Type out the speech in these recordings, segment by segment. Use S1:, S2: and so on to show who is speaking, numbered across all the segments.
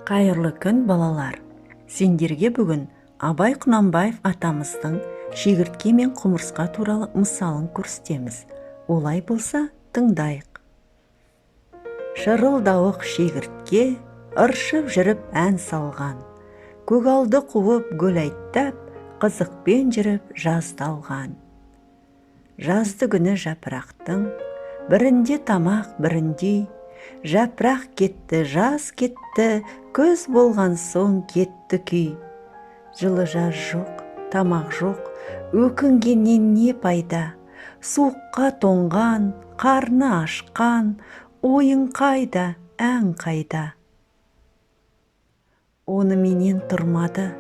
S1: Қайырлы күн, балалар! Сендерге бүгін Абай Құнанбаев атамыздың шегіртке мен құмырсқа туралы мысалын көрсетеміз. Олай болса, тыңдайық. Шырылдауық шегіртке ыршып жүріп ән салған. Көгалды қуып гүл айттап, қызықпен жүріп жазды алған. Жазды күні жапырақтың бірінде тамақ, бірінде жапырақ кетті, жаз кетті, күз болған соң кетті күй. Жылы жаз жоқ, тамақ жоқ, өкінгеннен не пайда? Суыққа тоңған, қарны ашқан, ойын қайда, ән қайда? Оныменен тұрмады,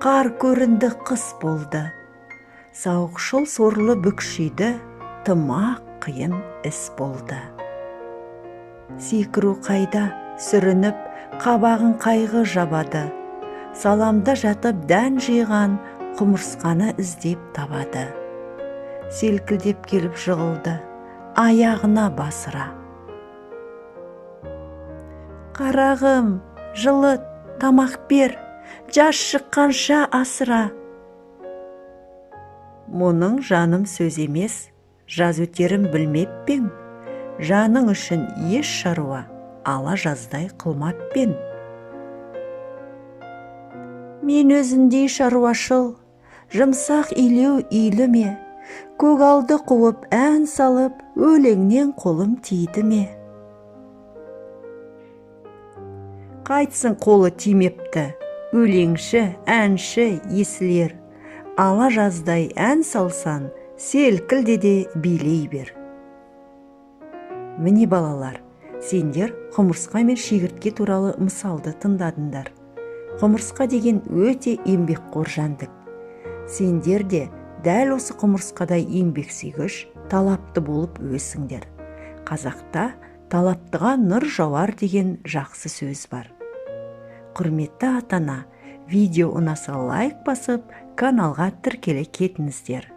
S1: қар көрінді, қыс болды. Сауықшыл сорлы бүкшиді, тым-ақ қиын іс болды. Секіру қайда, сүрініп, қабағын қайғы жабады. Саламда жатып дән жиған құмырсқаны іздеп табады. Селкілдеп келіп жығылды, аяғына басыра. Қарағым, жылыт, тамақ бер, жаз шыққанша асыра. Мұның жаным сөз емес, жаз өтерін білмеп пе ең? Жаның үшін еш шаруа, ала жаздай қылмап пе ең? Мен өзіндей шаруашыл, жұмсақ илеу үйлі ме? Көгалды қуып ән салып, өлеңнен қолым тиді ме? Қайтсын қолы тимепті, өлеңші, әнші, есілер. Ала жаздай ән салсан, селкілде де билей бер. Міне, балалар, сендер құмырсқа мен шегіртке туралы мысалды тыңдадыңдар. Құмырсқа деген өте еңбекқор жәндік. Сендер де дәл осы құмырсқадай еңбексүйгіш, талапты болып өсіңдер. Қазақта талаптыға нұр жауар деген жақсы сөз бар. Құрметті ата-ана, видео ұнаса лайк басып, каналға тіркеле кетіңіздер.